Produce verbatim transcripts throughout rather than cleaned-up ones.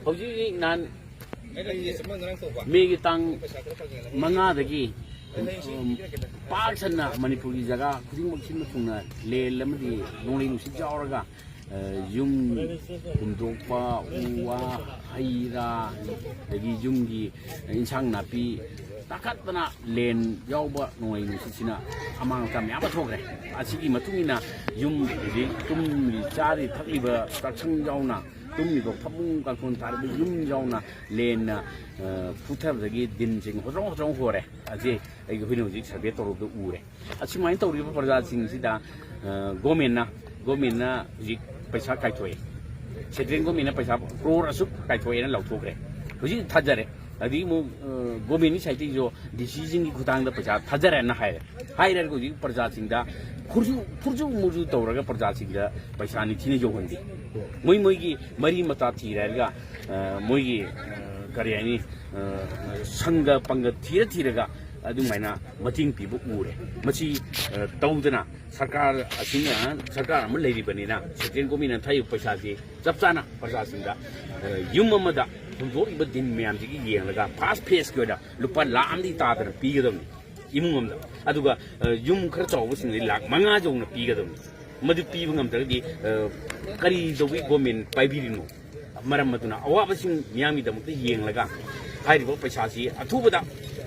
ꯍꯧꯖꯤꯛ ꯍꯧꯖꯤꯛ ꯅꯍꯥꯟ ꯃꯦꯒꯤ ꯇꯥꯡ ꯃꯉꯥꯗꯒꯤ, ꯎꯝ, ꯄꯥꯛ ꯁꯟꯅ ꯃꯅꯤꯄꯨꯔꯒꯤ ꯖꯒꯥ ꯈꯨꯗꯤꯡꯃꯛ ꯁꯤꯟꯕ ꯊꯨꯡꯅ ꯂꯦꯟ ꯑꯃꯗꯤ ꯅꯣꯡꯂꯩ ꯅꯨꯡꯁꯤꯠ ꯌꯥꯎꯔꯒ, ꯑ, ꯌꯨꯝ ꯍꯨꯝꯗꯣꯛꯄ, ꯎ ꯋꯥ, ꯍꯩ ꯔꯥ, ꯑꯗꯒꯤ ꯌꯨꯝꯒꯤ ꯏꯟꯁꯥꯡ ꯅꯥꯄꯤ ꯇꯥꯈꯠꯇꯅ ꯂꯦꯟ ꯌꯥꯎꯕ ꯅꯣꯡꯂꯩ ꯅꯨꯡꯁꯤꯠꯁꯤꯅ ꯑꯃꯥꯡ ꯑꯇꯥ ꯃꯌꯥꯝ ꯑꯃ ꯊꯣꯛꯈ꯭ꯔꯦ꯫ ꯑꯁꯤꯒꯤ ꯃꯇꯨꯡ ꯏꯟꯅ ꯌꯨꯝ ꯍꯧꯖꯤꯛ ꯇꯨꯝꯃꯤ ꯆꯥꯔꯤ ꯊꯛꯂꯤꯕ ꯆꯥꯛꯁꯪ ꯌꯥꯎꯅ ꯇꯨꯝꯃꯤꯕ ꯐꯃꯨꯡ ꯀꯥꯡꯊꯣꯟ ꯊꯥꯔꯤꯕ ꯌꯨꯝ ꯌꯥꯎꯅ ꯂꯦꯟꯅ, ꯑ, ꯄꯨꯊꯕꯗꯒꯤ ꯗꯤꯟꯁꯤꯡ ꯍꯣꯆ꯭ꯔꯣꯡ ꯍꯣꯆ꯭ꯔꯣꯡ ꯍꯣꯔꯦ꯫ ꯑꯁꯤ ꯑꯩꯈꯣꯏꯅ ꯍꯧꯖꯤꯛ ꯁꯔꯚꯦ ꯇꯧꯔꯨꯕꯗ ꯎꯔꯦ꯫ ꯑꯁꯨꯃꯥꯏꯅ ꯇꯧꯔꯤꯕ ꯄ꯭ꯔꯖꯥꯁꯤꯡꯁꯤꯗ, ꯑ, ꯒꯣꯔꯃꯦꯟꯅ, ꯒꯣꯔꯃꯦꯟꯅ ꯍꯧꯖꯤꯛ ꯄꯩꯁꯥ ꯀꯥꯏꯊꯣꯛꯑꯦ꯫ ꯁꯦꯟꯇ꯭ꯔꯦꯜ ꯒꯣꯔꯃꯦꯟꯅ ꯄꯩꯁꯥ ꯀ꯭ꯔꯣꯔ ꯑꯁꯨꯛ ꯀꯥꯏꯊꯣꯛꯑꯦꯅ ꯂꯧꯊꯣꯛꯈ꯭ꯔꯦ꯫ ꯍꯧꯖꯤꯛ ꯊꯥꯖꯔꯦ꯫ ꯑꯗꯒꯤ ꯑꯃꯨꯛ, ꯑ, ꯒꯣꯔꯃꯦꯟꯒꯤ ꯁꯥꯏꯠꯇꯒꯤꯁꯨ ꯗꯤ ꯁꯤꯁꯤꯡꯒꯤ ꯈꯨꯊꯥꯡꯗ ꯄꯩꯁꯥ ꯊꯥꯖꯔꯦꯅ ꯍꯥꯏꯔꯦ꯫ ꯍꯥꯏꯔꯒ ꯍꯧꯖꯤꯛ ꯄ꯭ꯔꯖꯥꯁꯤꯡꯗ ꯈꯨꯔꯖꯨ, ꯈꯨꯔꯖꯨ ꯃꯨꯔꯖꯨ ꯇꯧꯔꯒ ꯄ꯭ꯔꯖꯥꯁꯤꯡꯗ ꯄꯩꯁꯥ ꯅꯤꯡꯊꯤꯅ ꯌꯧꯍꯟꯗꯦ꯫ ꯃꯣꯏ ꯃꯣꯏꯒꯤ ꯃꯔꯤ ꯃꯇꯥ ꯊꯤꯔꯦ ꯍꯥꯏꯔꯒ, ꯑ, ꯃꯣꯏꯒꯤ, ꯑ, ꯀꯔꯤ ꯍꯥꯏꯅꯤ, ꯑ, ꯁꯪꯒ ꯄꯪꯒ ꯊꯤꯔ ꯊꯤꯔꯒ ꯑꯗꯨꯃꯥꯏꯅ ꯃꯇꯦꯡ ꯄꯤꯕ ꯎꯔꯦ꯫ ꯃꯁꯤ, ꯑ, ꯇꯧꯗꯅ ꯁꯔꯀꯥꯔ ꯑꯁꯤꯅ, ꯁꯔꯀꯥꯔ ꯑꯃ ꯂꯩꯔꯤꯕꯅꯤꯅ ꯁꯦꯟꯇ꯭ꯔꯦꯜ ꯒꯣꯔꯃꯦꯟꯅ ꯊꯥꯔꯤꯕ ꯄꯩꯁꯥꯁꯤ ꯆꯞ ꯆꯥꯅ ꯄ꯭ꯔꯖꯥꯁꯤꯡꯗ, ꯑ, ꯌꯨꯝ ꯑꯃꯗ ꯍꯨꯟꯗꯣꯛꯏꯕ ꯗꯤꯟ ꯃꯌꯥꯝꯁꯤꯒꯤ ꯌꯦꯡꯂꯒ ꯐꯥꯔꯁ ꯐꯦꯁꯀꯤ ꯑꯣꯏꯅ ꯂꯨꯄꯥ ꯂꯥꯈ ꯑꯃꯗꯤ ꯇꯥꯗꯅ ꯄꯤꯒꯗꯕꯅꯤ ꯏꯃꯨꯡ ꯑꯃꯗ꯫ ꯑꯗꯨꯒ, ꯑ, ꯌꯨꯝ ꯈꯔ ꯆꯥꯎꯕꯁꯤꯡꯗꯤ ꯂꯥꯈ ꯃꯉꯥ ꯌꯧꯅ ꯄꯤꯒꯗꯕꯅꯤ꯫ ꯃꯗꯨ ꯄꯤꯕ ꯉꯝꯗ꯭ꯔꯒꯗꯤ, ꯑ, ꯀꯔꯤ ꯇꯧꯕꯒꯤ ꯒꯣꯔꯃꯦꯟ ꯄꯥꯏꯕꯤꯔꯤꯅꯣ? ꯃꯔꯝ ꯑꯗꯨꯅ ꯑꯋꯥꯕꯁꯤꯡ ꯃꯤꯌꯥꯝꯒꯤꯗꯃꯛꯇ ꯌꯦꯡꯂꯒ ꯍꯥꯏꯔꯤꯕ ꯄꯩꯁꯥꯁꯤ ꯑꯊꯨꯕꯗ,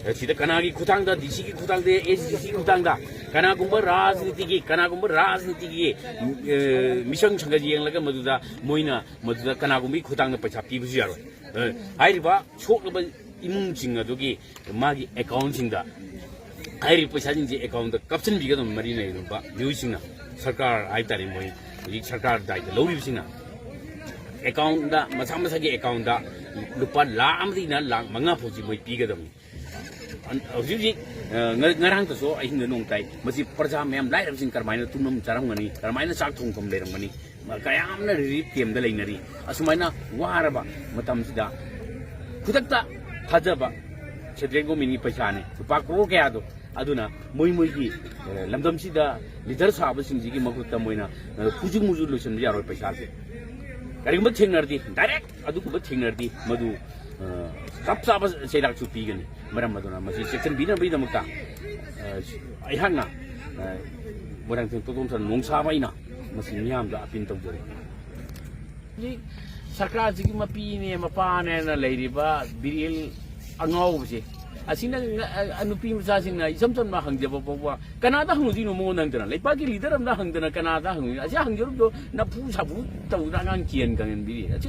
ꯑ, ꯁꯤꯗ ꯀꯅꯥꯒꯤ ꯈꯨꯠꯊꯥꯡꯗ, ꯗꯤ ꯁꯤꯒꯤ ꯈꯨꯠꯊꯥꯡꯗ, ꯑꯦꯁ ꯗꯤ ꯁꯤ ꯈꯨꯠꯊꯥꯡꯗ, ꯀꯅꯥꯒꯨꯝꯕ ꯔꯥꯖꯅꯤꯇꯤꯒꯤ, ꯀꯅꯥꯒꯨꯝꯕ ꯔꯥꯖꯅꯤꯇꯤꯒꯤ, ꯑ, ꯃꯤꯆꯪ ꯁꯪꯒ ꯌꯦꯡꯂꯒ ꯃꯗꯨꯗ ꯃꯣꯏꯅ ꯃꯗꯨꯗ ꯀꯅꯥꯒꯨꯝꯕꯒꯤ ꯈꯨꯠꯊꯥꯡꯗ ꯄꯩꯁꯥ ꯄꯤꯕꯁꯨ ꯌꯥꯔꯣꯏ꯫ ꯑ, ꯍꯥꯏꯔꯤꯕ ꯁꯣꯛꯂꯕ ꯏꯃꯨꯡꯁꯤꯡ ꯑꯗꯨꯒꯤ ꯃꯥꯒꯤ ꯑꯦꯀꯥꯎꯟꯁꯤꯡꯗ ꯍꯥꯏꯔꯤꯕ ꯄꯩꯁꯥꯁꯤꯡꯁꯦ ꯑꯦꯀꯥꯎꯟꯗ ꯀꯥꯞꯁꯤꯟꯕꯤꯒꯗꯕ ꯃꯔꯤ ꯂꯩꯅꯕ ꯃꯤꯑꯣꯏꯁꯤꯡꯅ, ꯁꯔꯀꯥꯔ ꯍꯥꯏ ꯇꯥꯔꯦ, ꯃꯣꯏ ꯍꯧꯖꯤꯛ ꯁꯔꯀꯥꯔ ꯗꯥꯏꯇ ꯂꯧꯔꯤꯕꯁꯤꯡꯅ ꯑꯦꯀꯥꯎꯟꯗ, ꯃꯁꯥ ꯃꯁꯥꯒꯤ ꯑꯦꯀꯥꯎꯟꯗ ꯂꯨꯄꯥ ꯂꯥꯈ ꯑꯃꯗꯒꯤꯅ ꯂꯥꯈ ꯃꯉꯥ ꯐꯥꯎꯁꯤ ꯃꯣꯏ ꯄꯤꯒꯗꯕꯅꯤ꯫ ꯍꯧꯖꯤꯛ ꯍꯧꯖꯤꯛ, ꯑ, ꯉ-, ꯉꯔꯥꯡꯇꯁꯨ ꯑꯍꯤꯡꯗ ꯅꯣꯡ ꯇꯥꯏ꯫ ꯃꯁꯤ ꯄ꯭ꯔꯖꯥ ꯃꯌꯥꯝ ꯂꯥꯏꯔꯕꯁꯤꯡ ꯀꯔꯝꯍꯥꯏꯅ ꯇꯨꯝꯐꯝ ꯆꯥꯔꯝꯒꯅꯤ, ꯀꯔꯝꯍꯥꯏꯅ ꯆꯥꯛ ꯊꯣꯡꯐꯝ ꯂꯩꯔꯝꯒꯅꯤ? ꯀꯌꯥꯝꯅ ꯔꯤꯂꯤꯐ ꯀꯦꯝꯗ ꯂꯩꯅꯔꯤ꯫ ꯑꯁꯨꯃꯥꯏꯅ ꯋꯥꯔꯕ ꯃꯇꯝꯁꯤꯗ ꯈꯨꯗꯛꯇ ꯊꯥꯖꯕ ꯁꯦꯟꯇ꯭ꯔꯦꯜ ꯒꯣꯔꯃꯦꯟꯒꯤ ꯄꯩꯁꯥꯅꯤ, ꯂꯨꯄꯥ ꯀ꯭ꯔꯣꯔ ꯀꯌꯥꯗꯣ꯫ ꯑꯗꯨꯅ ꯃꯣꯏ ꯃꯣꯏꯒꯤ, ꯑ, ꯂꯝꯗꯝꯁꯤꯗ ꯂꯤꯗꯔ ꯁꯥꯕꯁꯤꯡꯁꯤꯒꯤ ꯃꯈꯨꯠꯇ ꯃꯣꯏꯅ, ꯑ, ꯈꯨꯖꯨ ꯃꯨꯖꯨ ꯂꯣꯏꯁꯤꯟꯕ ꯌꯥꯔꯣꯏ ꯄꯩꯁꯥꯁꯦ꯫ ꯀꯔꯤꯒꯨꯝꯕ ꯊꯦꯡꯅꯔꯗꯤ, ꯗꯥꯏꯔꯦꯛ ꯑꯗꯨꯒꯨꯝꯕ ꯊꯦꯡꯅꯔꯗꯤ, ꯃꯗꯨ ꯑ, ꯆꯞ ꯆꯥꯕ ꯆꯩꯔꯥꯛꯁꯨ ꯄꯤꯒꯅꯤ꯫ ꯃꯔꯝ ꯑꯗꯨꯅ ꯃꯁꯤ ꯆꯦꯛꯁꯤꯟꯕꯤꯅꯕꯒꯤꯗꯃꯛꯇ ꯑ, ꯑꯩꯍꯥꯛꯅ ꯑ, ꯃꯣꯏꯔꯥꯡꯊꯦꯝ ꯇꯣꯇꯣꯝ ꯁꯔ ꯅꯣꯡꯁꯥꯕ ꯑꯩꯅ ꯃꯁꯤ ꯃꯤꯌꯥꯝꯗ ꯑꯄꯤꯜ ꯇꯧꯖꯔꯤ꯫ ꯍꯧꯖꯤꯛ ꯁꯔꯀꯥꯔꯁꯤꯒꯤ ꯃꯄꯤꯅꯦ ꯃꯄꯥꯅꯦꯅ ꯂꯩꯔꯤꯕ ꯕꯤꯔꯦꯜ ꯑꯉꯥꯎꯕꯁꯦ, ꯑꯁꯤꯅ ꯉ-, ꯑ, ꯅꯨꯄꯤ ꯃꯆꯥꯁꯤꯡꯅ ꯏꯆꯝ ꯆꯝꯅ ꯍꯪꯖꯕ ꯐꯥꯎꯕ ꯀꯅꯥꯗ ꯍꯪꯉꯨꯗꯣꯏꯅꯣ? ꯃꯉꯣꯟꯗ ꯍꯪꯗꯅ, ꯂꯩꯄꯥꯛꯀꯤ ꯂꯤꯗꯔ ꯑꯃꯗ ꯍꯪꯗꯅ ꯀꯅꯥꯗ ꯍꯪꯉꯨꯗꯣꯏꯅꯣ? ꯑꯁꯤ ꯍꯪꯖꯔꯨꯕꯗꯣ ꯅꯐꯨ ꯁꯥꯐꯨ ꯇꯧꯗꯅ ꯑꯉꯥꯡ ꯀꯤꯍꯟ ꯈꯪꯍꯟꯕꯤꯔꯤ꯫ ꯑꯁꯤ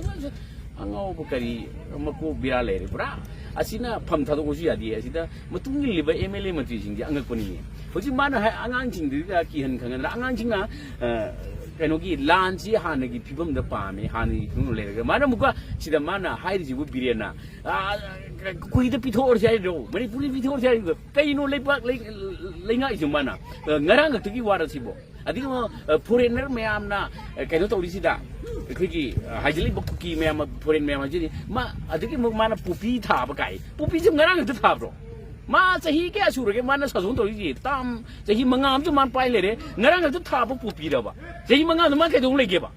ꯑꯉꯥꯎꯕ ꯀꯔꯤ ꯃꯀꯣꯛ ꯕꯦꯔꯥ ꯂꯩꯔꯦ ꯄꯨꯔꯥ꯫ ꯑꯁꯤꯅ ꯐꯝ ꯊꯥꯗꯣꯛꯄꯁꯨ ꯌꯥꯗꯦ꯫ ꯑꯁꯤꯗ ꯃꯇꯨꯡ ꯏꯜꯂꯤꯕ ꯑꯦꯝ ꯑꯦꯜ ꯑꯦ ꯃꯟꯇ꯭ꯔꯤꯁꯤꯡꯁꯦ ꯑꯉꯛꯄꯅꯤꯅꯦ꯫ ꯍꯧꯖꯤꯛ ꯃꯥꯅ ꯍꯥꯏ, ꯑꯉꯥꯡꯁꯤꯡꯗꯨꯗ ꯀꯤꯍꯟ ꯈꯪꯍꯟꯗꯅ, ꯑꯉꯥꯡꯁꯤꯡꯅ, ꯑ, ꯀꯩꯅꯣꯒꯤ ꯂꯥꯟꯁꯤ ꯍꯥꯟꯅꯒꯤ ꯐꯤꯕꯝꯗ ꯄꯥꯝꯃꯦ, ꯍꯥꯟꯅꯒꯤ ꯐꯤꯕꯝꯗ ꯂꯩꯔꯒ, ꯃꯥꯅ ꯑꯃꯨꯛꯀ ꯁꯤꯗ ꯃꯥꯅ ꯍꯥꯏꯔꯤꯁꯤꯕꯨ ꯕꯤꯔꯦꯟꯅ, ꯑ, ꯀꯨꯀꯤꯗ ꯄꯤꯊꯣꯛꯑꯁꯤ ꯍꯥꯏꯔꯤꯔꯣ, ꯃꯅꯤꯄꯨꯔꯗ ꯄꯤꯊꯣꯛꯑꯁꯤ ꯍꯥꯏꯔꯤꯔꯣ? ꯀꯩꯅꯣ ꯂꯩꯕꯥꯛ ꯂꯩ-, ꯂꯩꯉꯥꯛꯏꯁꯦ ꯃꯥꯅ? ꯑ, ꯉꯔꯥꯡ ꯈꯛꯇꯒꯤ ꯋꯥꯔ ꯁꯤꯕꯣ? ꯑꯗꯒꯤ ꯑꯃꯨꯛ, ꯑ, ꯐꯣꯔꯦꯟꯅꯔ ꯃꯌꯥꯝꯅ, ꯑ, ꯀꯩꯅꯣ ꯇꯧꯔꯤꯁꯤꯗ, ꯑꯩꯈꯣꯏꯒꯤ, ꯑ, ꯍꯥꯏꯖꯤꯜꯂꯤꯕ ꯀꯨꯀꯤ ꯃꯌꯥꯝ, ꯐꯣꯔꯦꯟ ꯃꯌꯥꯝ ꯍꯥꯏꯁꯤꯗꯤ, ꯃꯥ, ꯑꯗꯒꯤ ꯑꯃꯨꯛ ꯃꯥꯅ ꯄꯣꯄꯤ ꯊꯥꯕ ꯀꯥꯏ꯫ ꯄꯣꯄꯤꯁꯦ ꯉꯔꯥꯡ ꯈꯛꯇ ꯊꯥꯕ꯭ꯔꯣ? ꯃꯥ ꯆꯍꯤ ꯀꯌꯥ ꯁꯨꯔꯒꯦ ꯃꯥꯅ ꯁꯥꯁꯣꯟ ꯇꯧꯔꯤꯁꯦ? ꯇꯥꯝ ꯆꯍꯤ ꯃꯉꯥ ꯑꯃꯁꯨ ꯃꯥꯅ ꯄꯥꯏ ꯂꯩꯔꯦ꯫ ꯉꯔꯥꯡ ꯈꯛꯇ ꯊꯥꯕ ꯄꯣꯄꯤꯔꯕ? ꯆꯍꯤ ꯃꯉꯥꯗ ꯃꯥ ꯀꯩꯗꯧ ꯂꯩꯒꯦꯕ?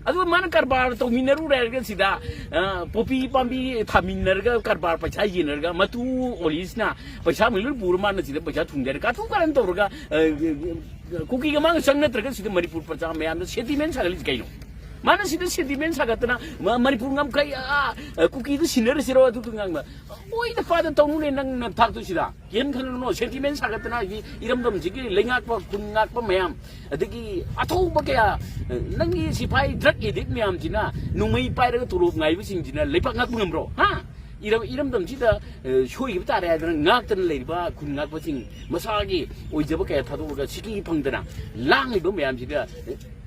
ꯑꯗꯨꯒ ꯃꯥꯅ ꯀꯔꯕꯥꯔ ꯇꯧꯃꯤꯟꯅꯔꯨꯔꯦ ꯍꯥꯏꯔꯒ ꯁꯤꯗ, ꯑ, ꯄꯣꯄꯤ ꯄꯥꯝꯕꯤ ꯊꯥꯃꯤꯟꯅꯔꯒ, ꯀꯔꯕꯥꯔ ꯄꯩꯁꯥ ꯌꯦꯟꯅꯔꯒ, ꯃꯇꯨ ꯑꯣꯂꯤꯁꯅ ꯄꯩꯁꯥ ꯃꯩ ꯂꯣꯏ ꯄꯨꯔ ꯃꯥꯅ ꯁꯤꯗ ꯄꯩꯁꯥ ꯊꯨꯡꯗꯔꯦ꯫ ꯀꯥꯇꯨ ꯀꯥꯔꯟ ꯇꯧꯔꯒ, ꯑ, ꯀꯨꯀꯤꯒ ꯃꯥꯒ ꯆꯪ ꯅꯠꯇ꯭ꯔꯒ ꯁꯤꯗ ꯃꯅꯤꯄꯨꯔ ꯄ꯭ꯔꯖꯥ ꯃꯌꯥꯝꯅ ꯁꯦꯟꯇꯤꯃꯦꯟ ꯁꯥꯒꯠꯂꯤꯁꯤ ꯀꯩꯅꯣ? ꯃꯥꯅ ꯁꯤꯗ ꯁꯦꯟꯇꯤꯃꯦꯟ ꯁꯥꯒꯠꯇꯅ ꯃ-, ꯃꯅꯤꯄꯨꯔ ꯉꯝꯈꯩ, ꯑ, ꯑ, ꯀꯨꯀꯤꯗ ꯁꯤꯟꯅꯔꯁꯤꯔꯣ? ꯑꯗꯨꯗꯨ ꯉꯥꯡꯕ꯫ ꯑꯣꯏꯗ ꯄꯥꯗ ꯇꯧꯅꯨꯅꯦ ꯅꯪ ꯅꯊꯥꯛꯇꯨ ꯁꯤꯗ꯫ ꯀꯩꯝ ꯈꯜꯂꯨꯅꯣ, ꯁꯦꯟꯇꯤꯃꯦꯟ ꯁꯥꯒꯠꯇꯅ ꯍꯥꯏꯗꯤ ꯏꯔꯝꯗꯝꯁꯤꯒꯤ ꯂꯩꯉꯥꯛꯄ, ꯈꯨꯟ ꯉꯥꯛꯄ ꯃꯌꯥꯝ, ꯑꯗꯒꯤ ꯑꯊꯧꯕ ꯀꯌꯥ, ꯅꯪꯒꯤ ꯁꯤꯐꯥꯏ ꯗ꯭ꯔꯒ ꯑꯦꯗꯤꯛ ꯃꯌꯥꯝꯁꯤꯅ, ꯅꯣꯡꯃꯩ ꯄꯥꯏꯔꯒ ꯇꯣꯂꯣꯞ ꯉꯥꯏꯕꯁꯤꯡꯁꯤꯅ ꯂꯩꯕꯥꯛ ꯉꯥꯛꯄ ꯉꯝꯕ꯭ꯔꯣ? ꯍꯥ? ꯏꯔꯝ-, ꯏꯔꯝꯗꯝꯁꯤꯗ, ꯑ, ꯁꯣꯏꯈꯤꯕ ꯇꯥꯔꯦ ꯍꯥꯏꯗꯅ ꯉꯥꯛꯇꯅ ꯂꯩꯔꯤꯕ ꯈꯨꯟ ꯉꯥꯛꯄꯁꯤꯡ, ꯃꯁꯥꯒꯤ ꯑꯣꯏꯖꯕ ꯀꯌꯥ ꯊꯥꯗꯣꯛꯑꯒ ꯁꯤꯀꯤ ꯐꯪꯗꯅ ꯂꯥꯡꯂꯤꯕ ꯃꯌꯥꯝꯁꯤꯗ, ꯑ,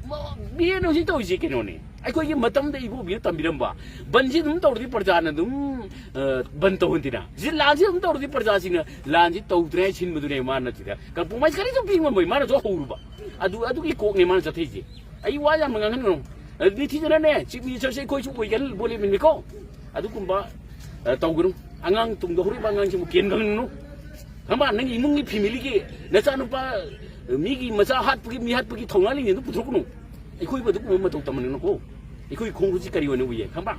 ꯃ-, ꯕꯤꯔꯦꯟ ꯍꯧꯖꯤꯛ ꯇꯧꯔꯤꯁꯦ ꯀꯩꯅꯣꯅꯦ꯫ ꯑꯩꯈꯣꯏꯒꯤ ꯃꯇꯝꯗ ꯏꯕꯣꯕꯤꯅ ꯇꯝꯕꯤꯔꯝꯕ, ꯕꯟꯁꯤ ꯑꯗꯨꯝ ꯇꯧꯔꯗꯤ ꯄ꯭ꯔꯖꯥꯅ ꯑꯗꯨꯝ, ꯑ, ꯕꯟ ꯇꯧꯍꯟꯗꯦꯅ꯫ ꯁꯤ ꯂꯥꯟꯁꯤ ꯑꯗꯨꯝ ꯇꯧꯔꯗꯤ ꯄ꯭ꯔꯖꯥꯁꯤꯡꯅ ꯂꯥꯟꯁꯤ ꯇꯧꯗ꯭ꯔꯦ ꯍꯥꯏ ꯁꯤꯟꯕꯗꯨꯅꯦ ꯃꯥꯅ ꯁꯤꯗ ꯀꯝꯄ꯭ꯔꯣꯃꯥꯏꯁ ꯀꯔꯤꯁꯨ ꯄꯤ ꯉꯝꯃꯣꯏ, ꯃꯥꯅꯁꯨ ꯍꯧꯔꯨꯕ꯫ ꯑꯗꯨ, ꯑꯗꯨꯒꯤ ꯀꯣꯛꯅꯦ ꯃꯥꯅ ꯆꯠꯊꯩꯁꯦ꯫ ꯑꯩ ꯋꯥ ꯌꯥꯝ ꯉꯥꯡꯍꯟꯒꯅꯨ꯫ ꯑ, ꯅꯤꯡꯊꯤꯖꯅꯅꯦ, ꯆꯤꯐ ꯃꯤꯅꯤꯁꯇꯔꯁꯦ ꯑꯩꯈꯣꯏꯁꯨ ꯑꯣꯏꯒꯅꯤ ꯕꯣꯂꯦ ꯃꯤꯟꯅꯤꯀꯣ꯫ ꯑꯗꯨꯒꯨꯝꯕ, ꯑ, ꯇꯧꯒꯅꯨ꯫ ꯑꯉꯥꯡ ꯇꯨꯡꯗ ꯍꯧꯔꯛꯏꯕ ꯑꯉꯥꯡꯁꯤꯕꯨ ꯀꯦꯟ ꯈꯪꯍꯟꯒꯅꯨ꯫ ꯈꯪꯕ? ꯅꯪꯒꯤ ꯏꯃꯨꯡꯒꯤ ꯐꯦꯃꯤꯂꯤꯒꯤ ꯅꯆꯥꯅꯨꯄꯥ, ꯃꯤꯒꯤ ꯃꯆꯥ ꯍꯥꯠꯄꯒꯤ, ꯃꯤ ꯍꯥꯠꯄꯒꯤ ꯊꯧꯅꯥ ꯂꯤꯡꯖꯦꯜꯗꯨ ꯄꯨꯊꯣꯛꯀꯅꯨ꯫ ꯑꯩꯈꯣꯏꯕꯨ ꯑꯗꯨꯒꯨꯝꯕ ꯃꯇꯧ ꯇꯝꯍꯟꯒꯅꯨꯀꯣ꯫ ꯑꯩꯈꯣꯏꯒꯤ ꯈꯣꯡꯎꯞꯁꯤ ꯀꯔꯤ ꯑꯣꯏꯅ ꯎꯏꯌꯦ ꯈꯪꯕ꯭ꯔꯥ?